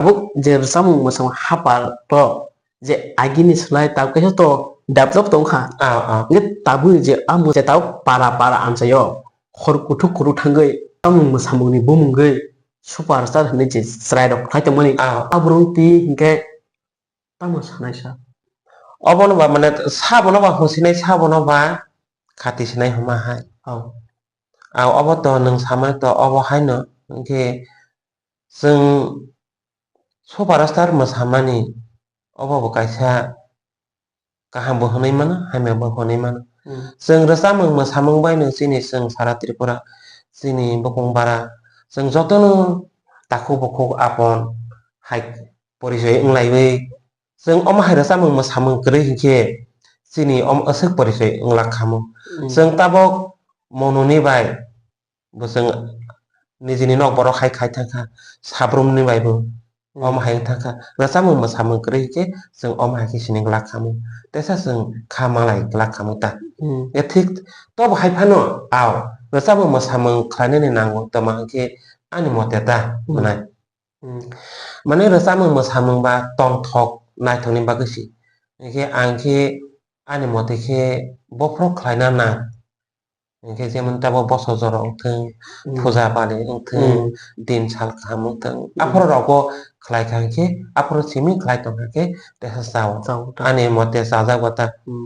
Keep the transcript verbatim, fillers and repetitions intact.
Tabuk je rwchapmung mwsamung hapar to je agini slai tabuk kaisa to develop tongkha. Ah, ah. Hwnkhe tabuk je a mwtai tabuk para para amchaio hor kuthuk kuthuk thangwi rwchapmung mwsamungni bumungwi superstar hinwi je chwrairok khlai tongmani. Ah. Aborok twi hinkhe tamo sanai sa. Obono ba mane sabono ba hwnsinai sabono ba khati sinai hwnma hai. Oh. Ah, obo to nwng samani to obo haino hwnkhe chwng superstar mwsamani obo bo kaisa kaham bo hwnwi mano, hamya bo hwnwi mano. Hmm. Chwng rwchapmung mwsamung bai no chini chwng sara Tripura, chini bukung bara, chwng jotono takhuk bukhuk apon hai porichoi wnglaiwi, chwng omo hai rwchapmung mwsamung kwrwi hinkhe chini omo aswk porichoi wnglak khamu. Hmm. Chwng tabok mononi bai bo chwng nijini nok borok hai khai thangkha, sabrumni bai bo. Hmm. Omo hai wng thangkha, rwchapmung mwsamung kwrwi khe chwng omo hai khe sining glak khamu, teisa chwng kha malai glak khamu ta. Hmm. Ya thik, tobo hai phano, ao, rwchapmung mwsamung khlainani nango tongma hwnkhe ani mote ta, hmm, hwnai. Hmm. Mane rwchapmung mwsamung ba tongthok naithokni bagwi si. Hinkhe ang khe ani mote khe bophro khlaina nang. Hinkhe jemon tabuk bosor jora wngthung, hmm, puja pali wngthung, hmm, din sal kaham wngthung. Hmm. Aphuru rokbo khlai kha hinkhe, aphuru simi khlai tong kha khe teisa chao. Chao ta. Ani mote chajak bo ta. Hmm.